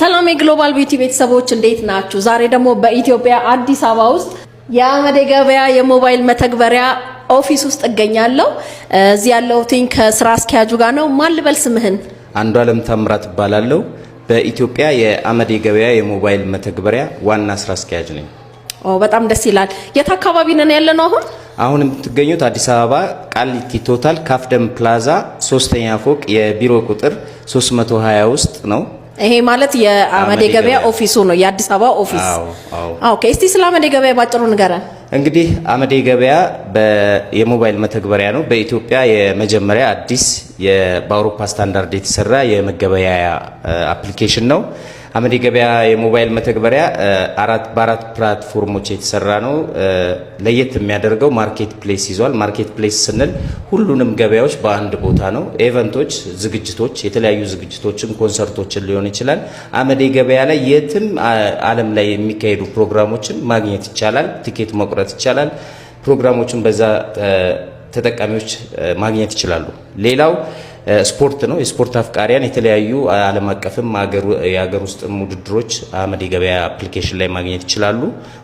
ሰላም የግሎባል ቢዩቲ ቤተሰቦች፣ እንዴት ናችሁ? ዛሬ ደግሞ በኢትዮጵያ አዲስ አበባ ውስጥ የአመዴ ገበያ የሞባይል መተግበሪያ office ውስጥ እገኛለሁ። እዚህ ያለሁትኝ ከስራ አስኪያጁ ጋር ነው። ማን ልበል ስምህን? አንዱ አለም ታምራት እባላለሁ። በኢትዮጵያ የአመዴ ገበያ የሞባይል መተግበሪያ ዋና ስራ አስኪያጅ ነኝ። ኦ፣ በጣም ደስ ይላል። የት አካባቢ ነን ያለነው አሁን? አሁን የምትገኙት አዲስ አበባ ቃሊቲ ቶታል ካፍደም ፕላዛ ሶስተኛ ፎቅ የቢሮ ቁጥር 320 ውስጥ ነው። ይሄ ማለት የአመዴ አመዴ ገበያ ገበያ office ኡ ነው፣ የአዲስ አበባ office። አዎ። Okay፣ እስቲ ስለ አመዴ ገበያ ባጭሩ ንገረን። እንግዲህ አመዴ ገበያ የሞባይል መተግበሪያ ነው። በኢትዮጵያ የመጀመሪያ አዲስ በአውሮፓ ስታንዳርድ የተሰራ የመገበያያ application ነው። አመዴ ገበያ የሞባይል መተግበሪያ በአራት platform ኦች የተሰራ ነው። ለየት የሚያደርገው market place ይዟል። Market place ስንል ሁሉንም ገበያዎች በአንድ ቦታ ነው። Event ኦች፣ ዝግጅቶች፣ የተለያዩ ዝግጅቶችን፣ ኮንሰርቶችን ሊሆን ይችላል። አመዴ ገበያ ላይ የትም ዓለም ላይ የሚካሄዱ ፕሮግራሞችን ማግኘት ይቻላል። ቲኬት መቁረጥ ይቻላል። ፕሮግራሞችን በዛ ተጠቃሚዎች ማግኘት ይችላሉ። ሌላው ስፖርት ነው። የስፖርት አፍቃሪያን የተለያዩ ዓለም አቀፍም የሀገር ውስጥም ውድድሮች አመዴ ገበያ application ላይ ማግኘት ይችላሉ።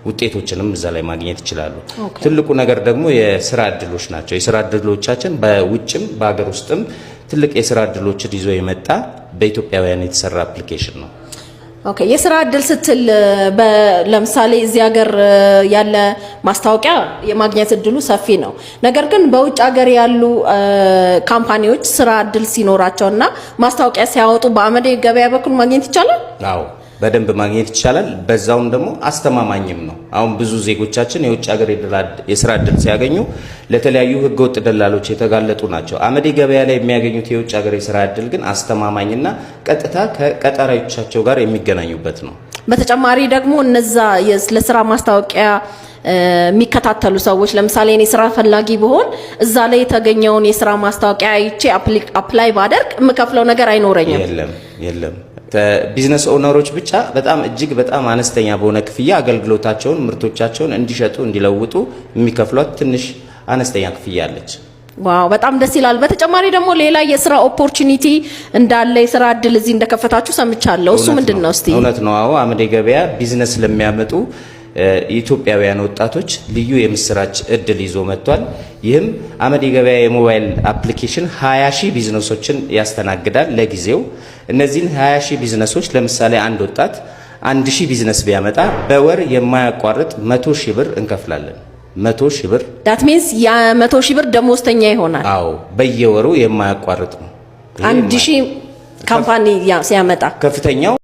ውጤቶችንም እዛ ላይ ማግኘት ይችላሉ። ትልቁ ነገር ደግሞ የስራ እድሎች ናቸው። የስራ እድሎቻችን በውጭም በሀገር ውስጥም ትልቅ የስራ እድሎችን ይዞ የመጣ በኢትዮጵያውያን የተሰራ application ነው። Okay፣ የስራ እድል ስትል ለምሳሌ እዚህ ሀገር ያለ ማስታወቂያ የማግኘት እድሉ ሰፊ ነው። ነገር ግን በውጭ ሀገር ያሉ company ዎች ስራ እድል ሲኖራቸው እና ማስታወቂያ ሲያወጡ በአመዴ ገበያ በኩል ማግኘት ይቻላል? አዎ፣ በደንብ ማግኘት ይቻላል። በዛውም ደግሞ አስተማማኝም ነው። አሁን ብዙ ዜጎቻችን የውጭ ሀገር የስራ እድል ሲያገኙ ለተለያዩ ህገወጥ ደላሎች የተጋለጡ ናቸው። አመዴ ገበያ ላይ የሚያገኙት የውጭ ሀገር የስራ እድል ግን አስተማማኝና ቀጥታ ከቀጣሪዎቻቸው ጋር የሚገናኙበት ነው። በተጨማሪ ደግሞ እነዛ ለስራ ማስታወቂያ የሚከታተሉ ሰዎች፣ ለምሳሌ እኔ ስራ ፈላጊ ብሆን፣ እዛ ላይ የተገኘውን የስራ ማስታወቂያ አይቼ apply ባደርግ የምከፍለው ነገር አይኖረኝም። የለም፣ የለም። Business owner ኦች ብቻ በጣም እጅግ በጣም አነስተኛ በሆነ ክፍያ አገልግሎታቸውን፣ ምርቶቻቸውን እንዲሸጡ እንዲለውጡ የሚከፍሏት ትንሽ አነስተኛ ክፍያ አለች። Wow፣ በጣም ደስ ይላል። በተጨማሪ ደግሞ ሌላ የስራ opportunity እንዳለ፣ የስራ እድል እዚህ እንደከፈታችሁ ሰምቻለሁ። እሱ ምንድን ነው እስቲ? እውነት ነው። አዎ፣ አመዴ ገበያ ቢዝነስ ለሚያመጡ የኢትዮጵያውያን ወጣቶች ልዩ የምስራች እድል ይዞ መጥቷል። ይህም አመዴ ገበያ የሞባይል application 20 ሺህ ቢዝነሶችን ያስተናግዳል ለጊዜው። እነዚህን 20 ሺህ ቢዝነሶች፣ ለምሳሌ አንድ ወጣት 1,000 ቢዝነስ ቢያመጣ በወር የማያቋርጥ 100,000 ብር እንከፍላለን። 100,000 ብር። That means የ100,000 ብር ደሞዝተኛ ይሆናል። አዎ፣ በየወሩ የማያቋርጥ ነው። 1,000 company ሲያመጣ። ከፍተኛው